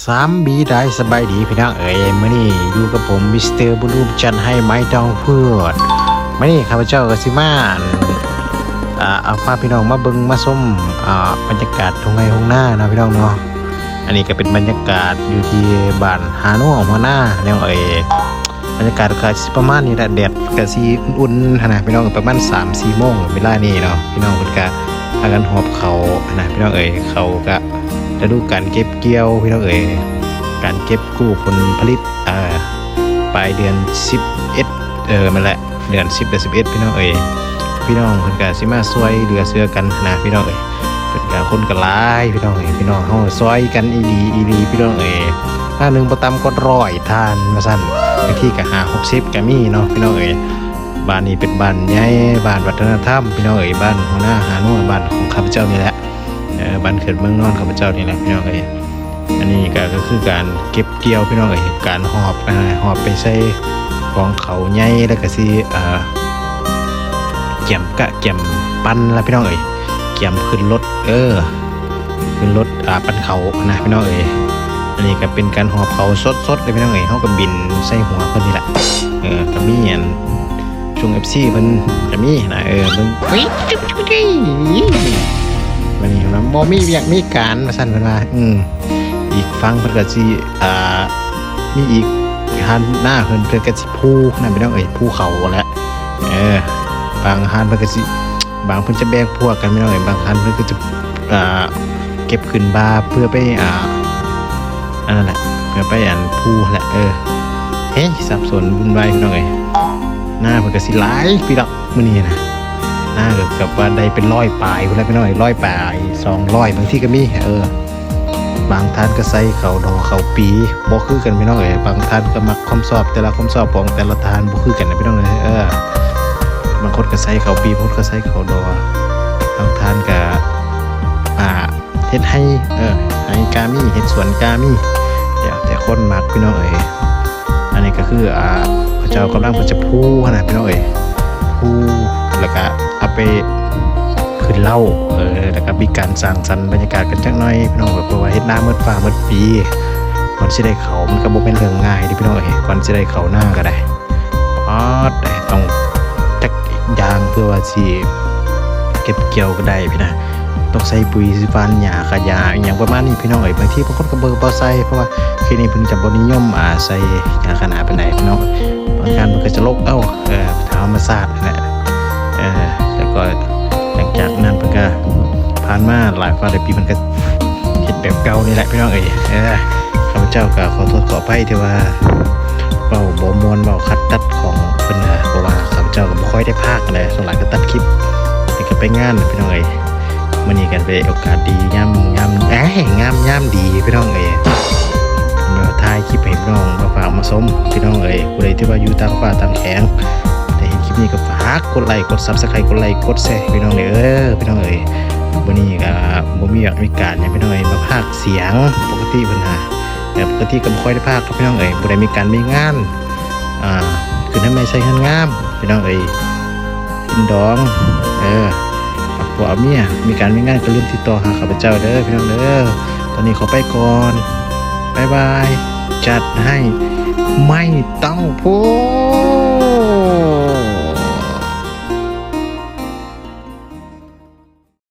ສາມບີໄດ ສະບາຍດີພີ່ນ້ອງເອີຍ, ມື້ນີ້ຢູ່ກັບຜົມ ມິສເຕີບລູ ຈັດໃຫ້ໄມ້ຕ້ອງເພື່ອນ. ມື້ນີ້ຂ້າພະເຈົ້າກໍຊິມາ ອັນ ອ່າ ເອົາພາພີ່ນ້ອງມາເບິ່ງມາຊົມ ອ່າ ບັນຍາກາດທົ່ງໄຮ່ທົ່ງນາເນາະພີ່ນ້ອງເນາະ. ອັນນີ້ກໍເປັນບັນຍາກາດຢູ່ທີ່ບ້ານຫານົວຫົວນາພີ່ນ້ອງເອີຍ. ບັນຍາກາດກໍຊິປະມານນີ້ແຫຼະ, ແດດກໍຊິອຸ່ນໆຫັ້ນນະພີ່ນ້ອງ, ປະມານສາມສີ່ໂມງເວລານີ້ເນາະ. ພີ່ນ້ອງເພິ່ນກະພາກັນຫອບເຂົ້າຫັ້ນນະພີ່ນ້ອງເອີຍ. ເຂົ້າກະລະດູການເກັບກ່ຽວພີ່ນ້ອງເອີຍ, ການເກັບກູ້ຜົນຜະລິດ ເອີ ປາຍເດືອນສິບເອັດ ເອີ ແມ່ນແຫຼະ ເດືອນສິບ ເດືອນສິບເອັດພີ່ນ້ອງເອີຍ. ພີ່ນ້ອງເພິ່ນກະຊິມາຊ່ວຍເຫຼືອເຊື່ອກັນຫັ້ນນະພີ່ນ້ອງເອີຍ. ເພິ່ນກະຄົນກະຫຼາຍພີ່ນ້ອງເອີຍ, ພີ່ນ້ອງເຮົາຊ່ອຍກັນອີ່ຫຼີອີ່ຫຼີພີ່ນ້ອງເອີຍ. ທາງໜຶ່ງບໍ່ຕ່ຳກວ່າຮ້ອຍທ່ານວ່າຊັ້ນ, ບາງທີກະຫ້າຫົກສິບກະມີເນາະພີ່ນ້ອງເອີຍ. ບ້ານນີ້ເປັນບ້ານໃຫຍ່ ບ້ານວັດທະນະທຳພີ່ນ້ອງເອີຍ, ບ້ານຫົວນາຫານົວ ບ້ານຂອງຂ້າພະເຈົ້ານີ້ແຫຼະ, ເອີ ບ້ານເກີດເມືອງນອນຂ້າພະເຈົ້ານີ້ແຫຼະພີ່ນ້ອງເອີຍ. ອັນນີ້ກະ ກໍຄືການເກັບກ່ຽວພີ່ນ້ອງເອີຍ, ການຫອບ ອ່າ ຫອບໄປໃສ່ກອງເຂົ້າໃຫຍ່ ແລ້ວກະຊິ ອ່າ ກຽມກະກຽມປັ່ນລະພີ່ນ້ອງເອີຍ, ກຽມຂຶ້ນລົດ ເອີ ຂຶ້ນລົດ ອ່າ ປັ່ນເຂົ້ານະພີ່ນ້ອງເອີຍ. ອັນນີ້ກະເປັນການຫອບເຂົ້າສົດໆເລີຍພີ່ນ້ອງເອີຍ, ເຮົາກະບິນໃສ່ຫົວເພິ່ນນີ້ລະ. ເອີ ກະມີອັນ ຊ່ວງເອັຟຊີເພິ່ນກະມີນະ, ເອີ ເບິ່ງ ບາດນີ້ນະ ບໍ່ມີວຽກມີການວ່າຊັ້ນເພິ່ນວ່າ. ອືມ ອີກຝັ່ງເພິ່ນກະຊິ ອ່າ ມີອີກ ຮ້ານນາເພິ່ນ ເພິ່ນກະຊິພູນະພີ່ນ້ອງເອີຍ, ພູເຂົ້າແຫຼະ. ເອີ ບາງຮ້ານເພິ່ນກະຊິ ບາງເພິ່ນຈະແບ່ງພວກກັນພີ່ນ້ອງເອີຍ, ບາງຮ້ານເພິ່ນກະຈະ ອ່າ ເກັບຂຶ້ນບ່າເພື່ອໄປ ອ່າ ອັນນັ້ນແຫຼະ ເພື່ອໄປອັນພູຫັ້ນແຫຼະ. ເອີ ເຮີ້ຍ ສັບສົນວຸ່ນວາຍພີ່ນ້ອງເອີຍ. ນາເພິ່ນກະຊິຫຼາຍປີດອກມື້ນີ້ນະ, ນາເກືອບວ່າໄດ້ເປັນຮ້ອຍປາຍພຸ້ນແຫຼະພີ່ນ້ອງເອີຍ, ຮ້ອຍປາຍ ສອງຮ້ອຍ ບາງທີກະມີ. ເອີ ບາງທ່ານກະໃສ່ເຂົ້າດໍເຂົ້າປີ ບໍ່ຄືກັນພີ່ນ້ອງເອີຍ, ບາງທ່ານກະມັກຄວາມຊອບ ແຕ່ລະຄວາມຊອບຂອງແຕ່ລະທ່ານບໍ່ຄືກັນນະພີ່ນ້ອງເອີຍ. ເອີ ບາງຄົນກະໃສ່ເຂົ້າປີ ບາງຄົນກະໃສ່ເຂົ້າດໍ, ບາງທ່ານກະ ອ່າ ເຮັດໄຮ່ ເອີ ໄຮ່ກະມີ ເຮັດສວນກະມີ, ແລ້ວແຕ່ຄົນມັກພີ່ນ້ອງເອີຍ. ອັນນີ້ກະຄື ອ່າ ເຂົາເຈົ້າກຳລັງເພິ່ນຈະພູຫັ້ນນະພີ່ນ້ອງເອີຍ, ພູ ແລ້ວກະເອົາໄປຂຶ້ນເລົ້າ ເອີ ແລ້ວກະມີການສ້າງສັນບັນຍາກາດກັນຈັກໜ້ອຍພີ່ນ້ອງເອີຍ, ເພາະວ່າເຮັດນາໝົດຟ້າໝົດປີ ກ່ອນຊິໄດ້ເຂົ້າ ມັນກະບໍ່ແມ່ນເລື່ອງງ່າຍເດ້ພີ່ນ້ອງເອີຍ, ກ່ອນຊິໄດ້ເຂົ້ານາກະໄດ້ ປາດ ຕ້ອງຈັກຢ່າງເພື່ອວ່າຊິເກັບກ່ຽວກະໄດ້ພີ່ນະ, ຕ້ອງໃສ່ປຸຍ ຊິຟານຫຍ້າ ຂະຫຍ້າ ອີ່ຫຍັງປະມານນີ້ພີ່ນ້ອງເອີຍ. ບາງທີບາງຄົນກະບໍ່ ບໍ່ໃສ່ ເພາະວ່າເຂດນີ້ເພິ່ນຈະບໍ່ນິຍົມ ອ່າ ໃສ່ຫຍ້າຄະນະປານໃດພີ່ນ້ອງ, ບາງທ່ານເພິ່ນກະຈະລົກເອົາ ເອີ ທຳມະຊາດຫັ້ນແຫຼະ. ເອີ ແລ້ວກໍຫຼັງຈາກນັ້ນເພິ່ນກະ ຜ່ານມາຫຼາຍຟ້າຫຼາຍປີ ເພິ່ນກະເຮັດແບບເກົ່ານີ້ແຫຼະພີ່ນ້ອງເອີຍ. ເອີ ຂ້າພະເຈົ້າກະຂໍໂທດຂໍອະໄພທີ່ວ່າ ເວົ້າບໍ່ມ່ວນ ເວົ້າຂັດຕັດຂອງເພິ່ນນະ, ເພາະວ່າຂ້າພະເຈົ້າກະບໍ່ຄ່ອຍໄດ້ພາກຫັ້ນແຫຼະ, ສ່ວນຫຼາຍກະຕັດຄລິບ ແລ້ວກະໄປງານພີ່ນ້ອງເອີຍ. ມື້ນີ້ກະເປັນໂອກາດດີ ຍາມ ຍາມ ເອີຍ ງາມຍາມດີພີ່ນ້ອງເອີຍ, ມາຖ່າຍຄລິບໃຫ້ພີ່ນ້ອງມາຝາກມາຊົມພີ່ນ້ອງເອີຍ. ຜູ້ໃດທີ່ວ່າຢູ່ຕ່າງຟ້າຕ່າງແຂວງ ໄດ້ເຫັນຄລິບນີ້ກະຝາກກົດໄລ ກົດຊັບສະໄຄຣບ໌ ກົດໄລ ກົດແຊຣ໌ພີ່ນ້ອງເດີ ພີ່ນ້ອງເອີຍ. ມື້ນີ້ກະບໍ່ມີວຽກມີການຫຍັງພີ່ນ້ອງເອີຍ, ມາພາກສຽງ ປົກກະຕິເພິ່ນຫາ ແຕ່ປົກກະຕິກະບໍ່ຄ່ອຍໄດ້ພາກດອກພີ່ນ້ອງເອີຍ, ຜູ້ໃດມີການມີງານ ອ່າ ຂຶ້ນເຮືອນໃໝ່ໃສ່ເຮືອນງາມພີ່ນ້ອງເອີຍ, ກິນດອງ ເອີ ເອົາຜົວເອົາເມຍ ມີການມີງານກະຢ່າລືມຕິດຕໍ່ຫາຂ້າພະເຈົ້າເດີພີ່ນ້ອງເດີ. ຕອນນີ້ຂໍໄປກ່ອນ ບາຍບາຍ ຈັດໃຫ້ ໄມ້ຕ້ອງພູ.